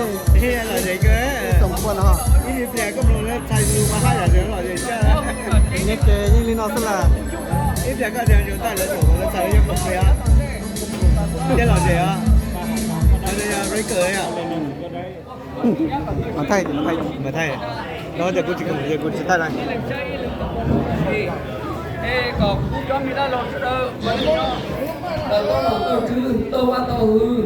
Lom zem kawg. Ib pliag koj mloog lawv txhais lus mas haj yam lom zem tshaj. Nyob ces yeej li no xwb las. Ib pliag koj tias yus tawm lawv thaum lawv txhais yog kom pem os. Thiab lom zem os. Mas thaij, mas thaij, mas thaij. No tias kuv tsis, kuv tsis thaij na. Es kom kuv cov me dab laug sawv daws, tau vaj tau hwv,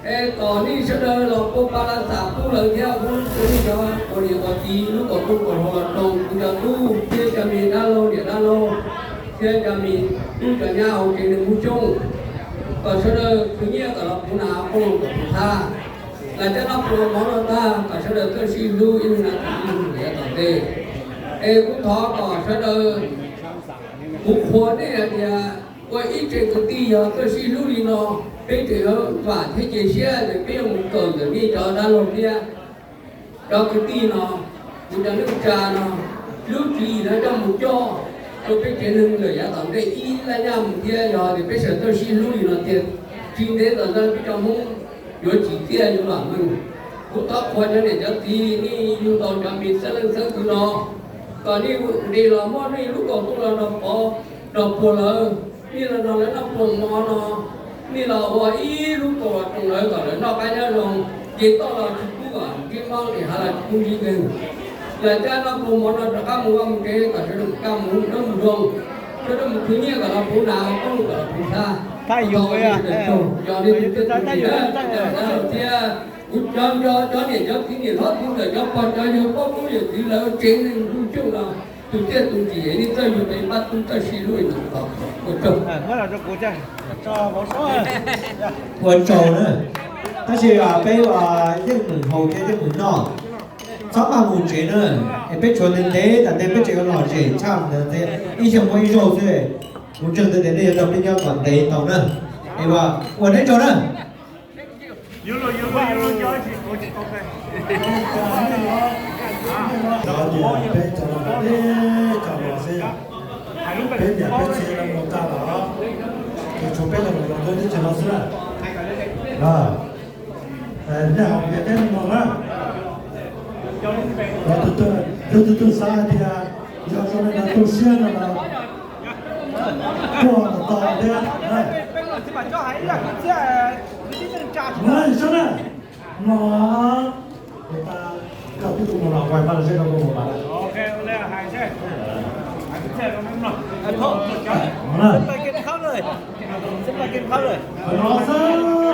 es kom nej sawv daws los pua pa la xam pub lawv thiab pub rau nej cov uas niam uas txiv lub kaum tub kaum hlau los rau kuv cov tub thiab cov me dab laug niam dab laug thiab cov me tub cov nyab hauv tsev neeg Hmoob Xyooj, kom sawv daws khwv nyiaj kom los puv nas qoj los kom puv thaj, los coj noj puv mov no tag kom sawv daws txawj sib hlub ib leeg na ib leeg yav tom ntej. Es kuv thov kom sawv daws, kuv qhuas nej hais tias ua ib tsev kwv tij yog txawj sib hlub li no, peb tseem yuav vam thiab cia siab tias peb yuav mus kawm ntawm nej cov dab laug thiab cov kwv tij no, kuv cov neej tsa no, lub tswv yim no coj mus coj rau peb tsev neeg lawm yav tom ntej ib laj nyaj mus thiab. Yog tias peb sawv txawj sib hlub li no tiag, tsis ntev tom ntej peb cov Hmoob yuav tsim txiaj yuav vam meej. Kuv thov qhuas cov niam cov txiv nej yug tau cov me xeeb leej xeeb ntxwv no, kom nej nqis los muab nej lub kaus tuj los nrog pov nrog puag lawv, nej los nrog lawv noj pluas mov no, nej los ua ib lub kaus los roos lawv kom lawv noj qab nyob zoo, ces toj los tsis pub kom ntsib mob, ces hav los tsis pub ntsib nkeeg. Los coj noj pluas mov no rov qab mus vaj mus tsev kom sawv daws kaj mus hnub mus zoo, sawv daws mus khwv nyiaj kom los puv nas, qoob loo kom los puv thaj. Thaj yu, yog li tus tij thiab kuv cov nco cov niam cov txiv niam hlob txiv ntxawm cov pog cov yawg pab pub yawm txiv lawv tsev neeg Hmoob Xyooj no, tus txiaj tus ntsig nej txawj yug peb pab tub txawj sib hlub no. Ua tsaug na. Tab sis peb yeej mus haus thiab yeej mus noj, txhob maj mus tsev na. Es peb tshuav ntev ntev tas ntej peb tseem yuav lom zem tshaj ntawd thiab, ib xyoos muaj ib zaug xwb. Kuv ntseeg tias nej yuav nrog peb nyob kom ntev tau na. Es ua neb tsaug na. Cov niam peb cov laus teb cov laus xwb, peb niam peb txiv lawv mus tag lawm, ces tshuav peb cov laus nyob teb chaws no xwb na. Nej haus npias thiab mloog na. Yog tus twg xav hais tias yog zoo li ntawd tu siab no los tuaj los tau thiab. Mus na, sab na, no, koj twb tuaj mus los kuv hais paj los seb koj tuaj mus mas. Mus na. Qhov no xwb,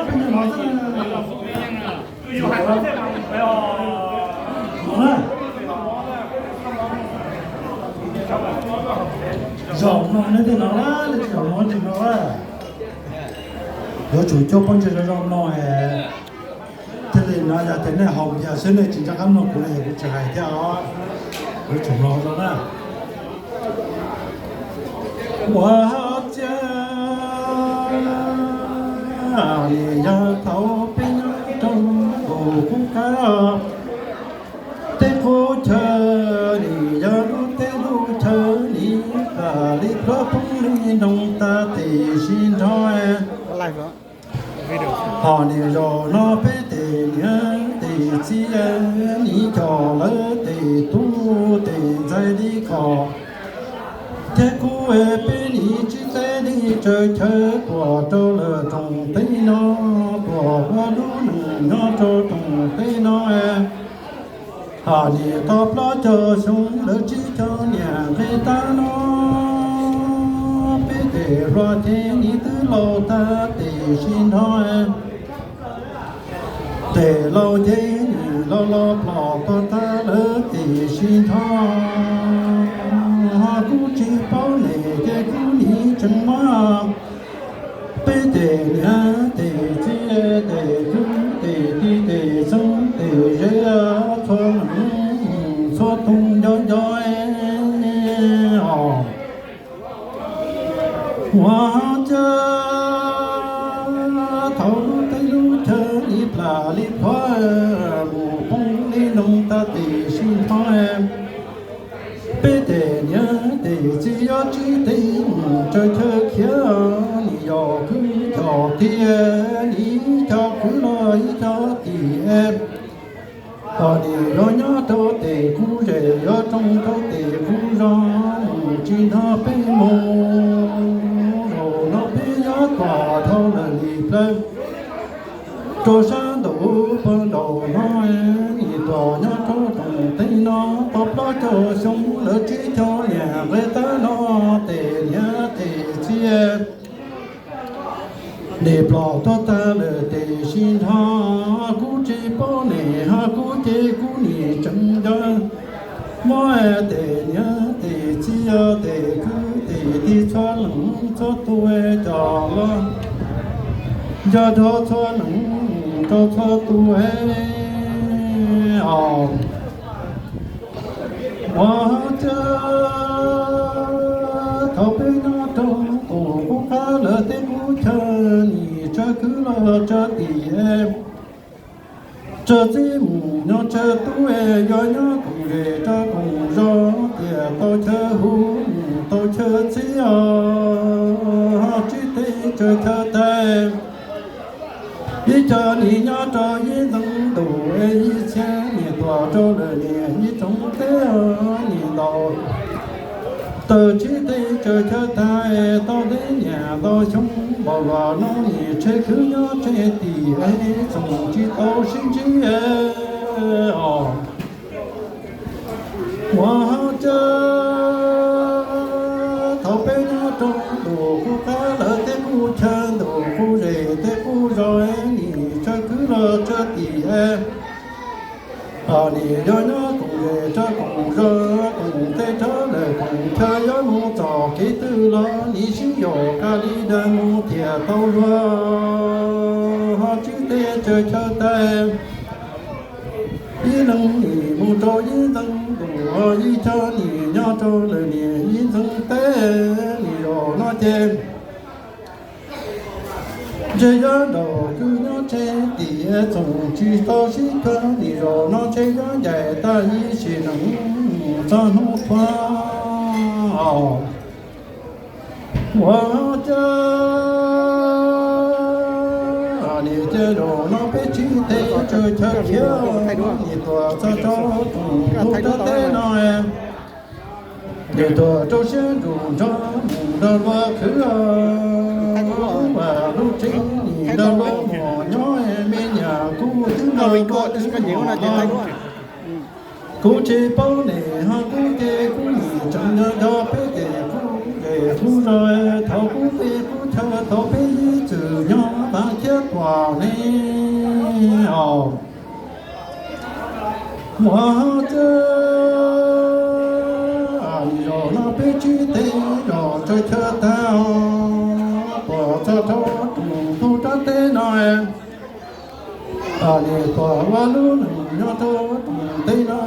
peb nyob no xwb. Mus na. Zaum no neb tej no na, neb tsis zaum no tsis no na. Yuav tsum coj pob ntseg zoo zoo no es thiaj li no, yog tias nej haus npias xwb nej tsis nco qab mloog kuv li kuv tsis hais thiab os. Yuav tsum mloog zoo na. Ua hauv txiaj, nim yog thaum peb nyob rau nkaus qub qab, tej qub chaw nim yog lub teb lub chaw nim plam li plob poob li nroo tas tim sib nrho. Ho nim zaum no peb tes niam tes txiv nim coj lawv tes tub tes ntxhais li kom thiab kuv peb nim tsib teb li tsaws chaw tuaj rau lawm rooj teb no, tuaj ua lub neej nyob rau rooj teb no. Ho nim tau plaub caug xyoo lawv tsib caug niam nqis tag no, peb tes hluas ces nim twb laus tag tim sib nrho. Tes laus ces nim los los plom tuag tag lawm tim sib nrho. Ho kuv tsis paub ne ces kuv nim tseem muab peb tes niam tes txiv tes kwv tes tij tes xeeb tes ze txhua txhua tus nco nco os. Ua cas thaum lub teb lub chaw li plam li plob mus poob li nroo tas tim sib nrho. Peb tes niam tes txiv yuav tsib teb mus tsaws chaw khiav, nim yog kwv cov tij, nim cov kwv los ib cov tij es Poj niam yuav nyob rau tes kuv zes, yuav rooj rau tes kuv zos, mus tsis nrog peb mus. Zaum no peb yuav tuaj dhau lawm li plawv rau sab nraum pog nraum no, nim tuaj nyob rau koom teb no tau plaub caug xyoo, lawv tsib caug niam nqe tab no tes niam tes txiv. Nim ploj tuag tag lawm tiam sis nrho, kuv tsis paub nim ho kuv ces kuv nim tseem nco muab tes niam tes txiv, tes kwv tes tij txhua leej txhua tus coj los nco nrog txhua leej rau txhua tus os. Ua cas thaum peb nyob rau tus qub qab lawm tej qub chaw, nim tsawg kwv los tsawg tij, tsawg txiv mus nyob tsawg tub, yuav nyob koom zes rau koom zos, tiam tau chaw hu mus tau chaw txiv os, tsib teg tsawg chaw tag. Ib co nim nyob rau ib ntxoov ntuj, ib txhiab nim tuaj rau lawm niam ib tsoom teb, nim ntau tawm tsib teg tsawg chaw tag, tau teb niam ntau xyoo npaum los no nim tseg khwv nyob tseg tim, txoom tsis tau sib ntsib os. Ua cas thaum peb nyob rau ntuj qub qab lawm tej qub chaw, ntuj qub zes tej qub zos, nim tsawg kwv los tsawg tij, nim yuav nyob koom zes rau koom zos, koom teb rau lawm koom chaw, yuav mus txog kev twg los nim sib yaum, qa li dag mus tiam tau luag, ho tsib teg tsawg chaw tag. Ib leeg nim mus rau ib ntxoov ntuj, ib co nim nyob rau lawm niam ib ntxoov teb, nim zaum no ces ntshe yuav nraum kwv nyob tseg tim, txoom tsis tau sib kawg, nim zaum no ntshe yuav ncaim tag ib sim neej mus txog hnub tuag os. Ua cas nim cia zaum no peb tsib teg tsawg chaw khiav, nim tuaj txog rau tus tub rab teb no, nim tuaj rau siab ntsws nrog mus nrog luag khwv, ua lub tsev nim nrog luag mus nyob, me nyuam kuv twb nrog luag twb mus los. Kuv tsis paub nim ho kuv ces kuv nim tseem nco nco peb tes kuv zes kuv zos, thaum kuv teb kuv chaw, thaum peb ib txwm nyob tav thiab tuaj ne os. Ua cas nim zaum no peb tsib teg zos tsawg chaw tag, tuaj txog rau tus tub rab teb no, nim tuaj ua lub neej nyob rau tus teb no,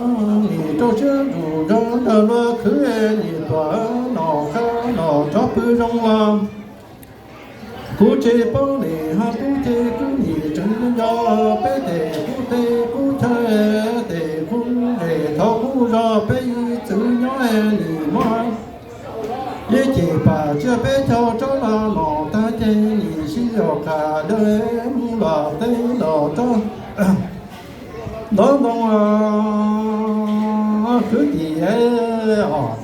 nim rau siab ntsws nrog luag khwv, nim tuaj noj qab noj tshoob pw zoo los. Kuv tsis paub nim ho kuv ces kuv nim tseem nco peb tes kuv teb kuv chaw, tes kuv zes thaum kuv zos peb ib txwm nyob, nim muab ib ceg pam tsiaj peb caug rov los los tag ces nim sib yaum qab dawb mus los teb los rau ntov ntoo khwv tim os.